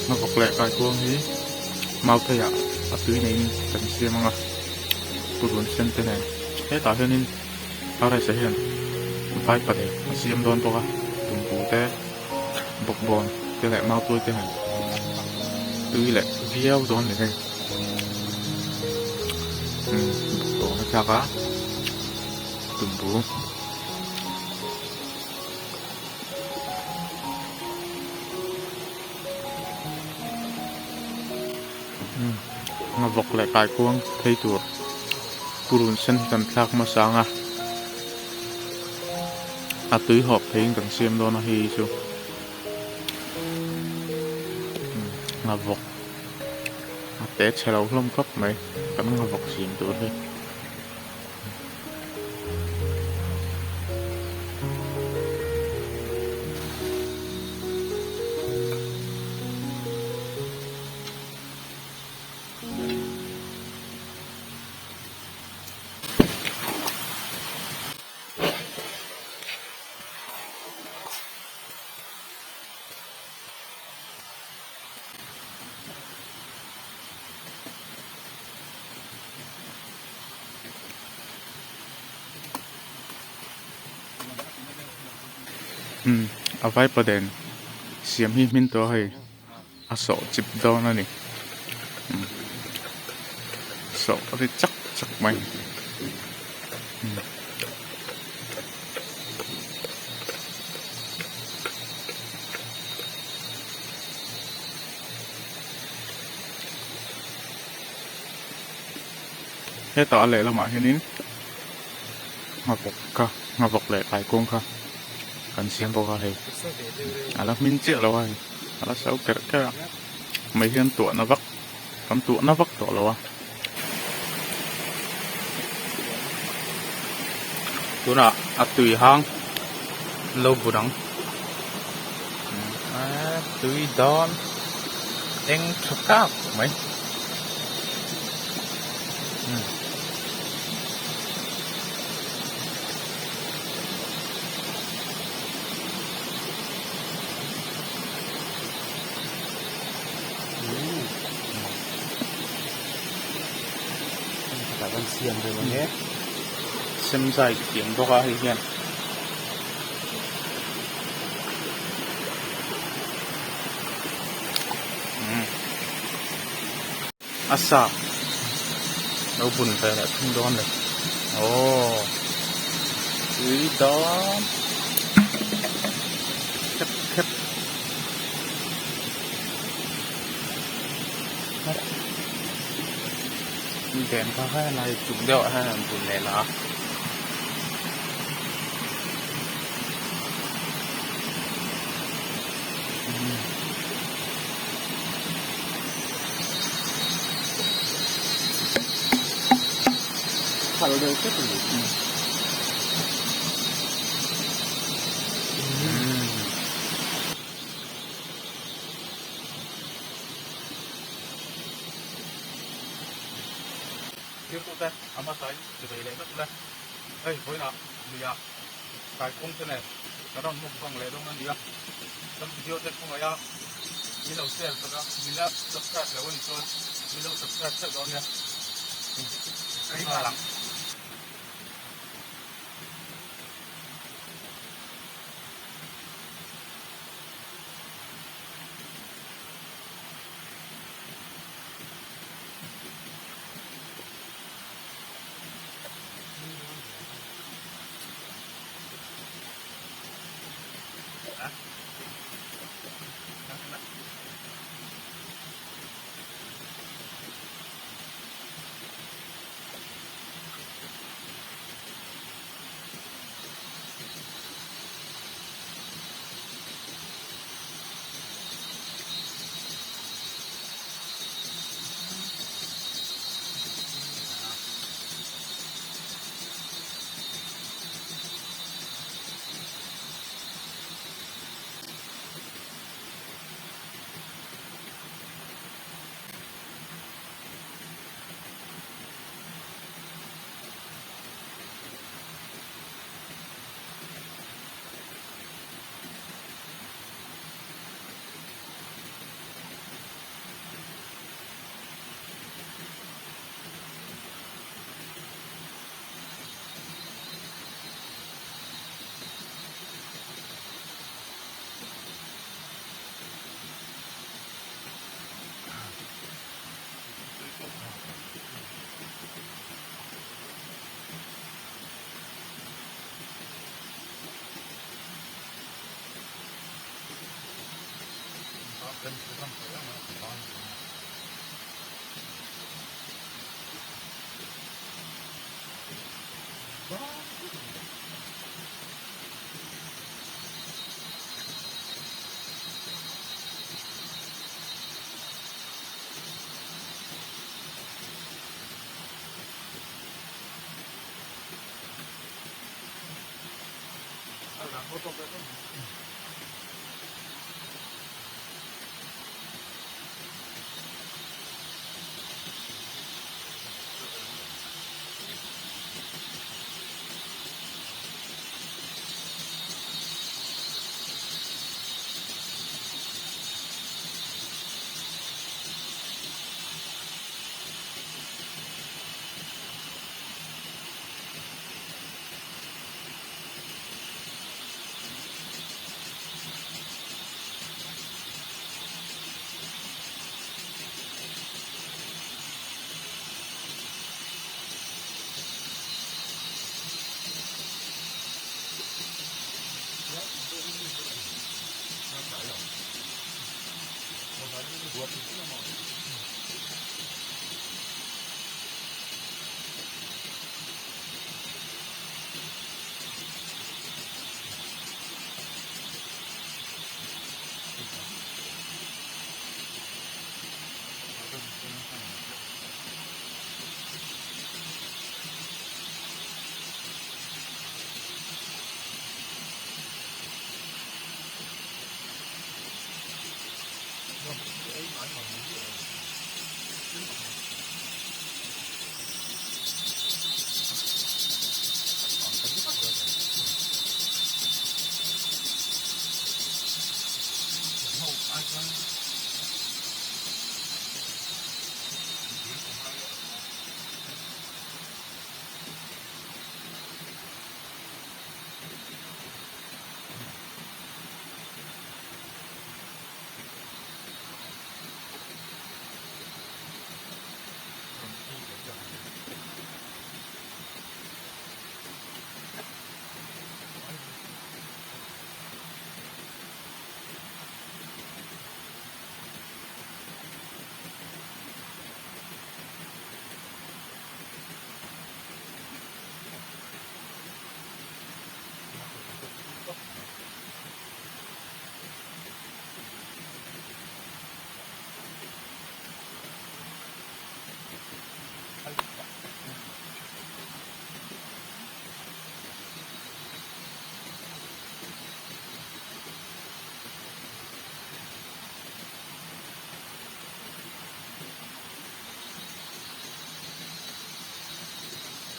Hmabawk leh kaikuang hi mau pheiah a tui neiin kan siam ang a purun sen te nen hetah hianin rice ah hian vaipa nen a siam dawn bawk a tumbu te bawkbawn te leh mautuai te nen tui leh viau dawn a ni hei umm bawkbawn a thlak a tumbu. Ngavawk leh kaikuang phei tur purun sen hi kan thlak hmasa ang a a tui hawp theiin kan siam dawn a hei hi chu ngavawk a te chhe lo hlawm khawp mai kan ngavawk siam tur hi. Umm a vaipa den siam hi hmin tawh a hei a sawh chip dawn a ni umm sawh ri chak chak mai umm. Hetah a lehlamah hianin nghavawk kha nghavawk leh thaikawng kha. Kan siam bawk a hei a la hmin chiah lo a hei a la so kerh kerh a mei hian tuahna vak kan tuahna vak tawh lo a. Tunah a tui hang lo bun ang tui dawn eng tha kak mai. Sem zai thiam bawk a hei hian. A sa lo bun ve leh thung dawn le aww tui dawn khep khep den kha helai chung deuh ah hian an bun leh lah a. Phal deuh hret a ni. Thirtute a hmasain ti vei leh vek ule. Hei vawiinah luiah kaikawng te nen ka rawn mukbang leh dawn a ni a. Kan video te khawngaih a min lo share sak a, min la subscribe loh a nih chuan min lo subscribe theuh dawn nia. Ka nghal ang.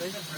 Yeah.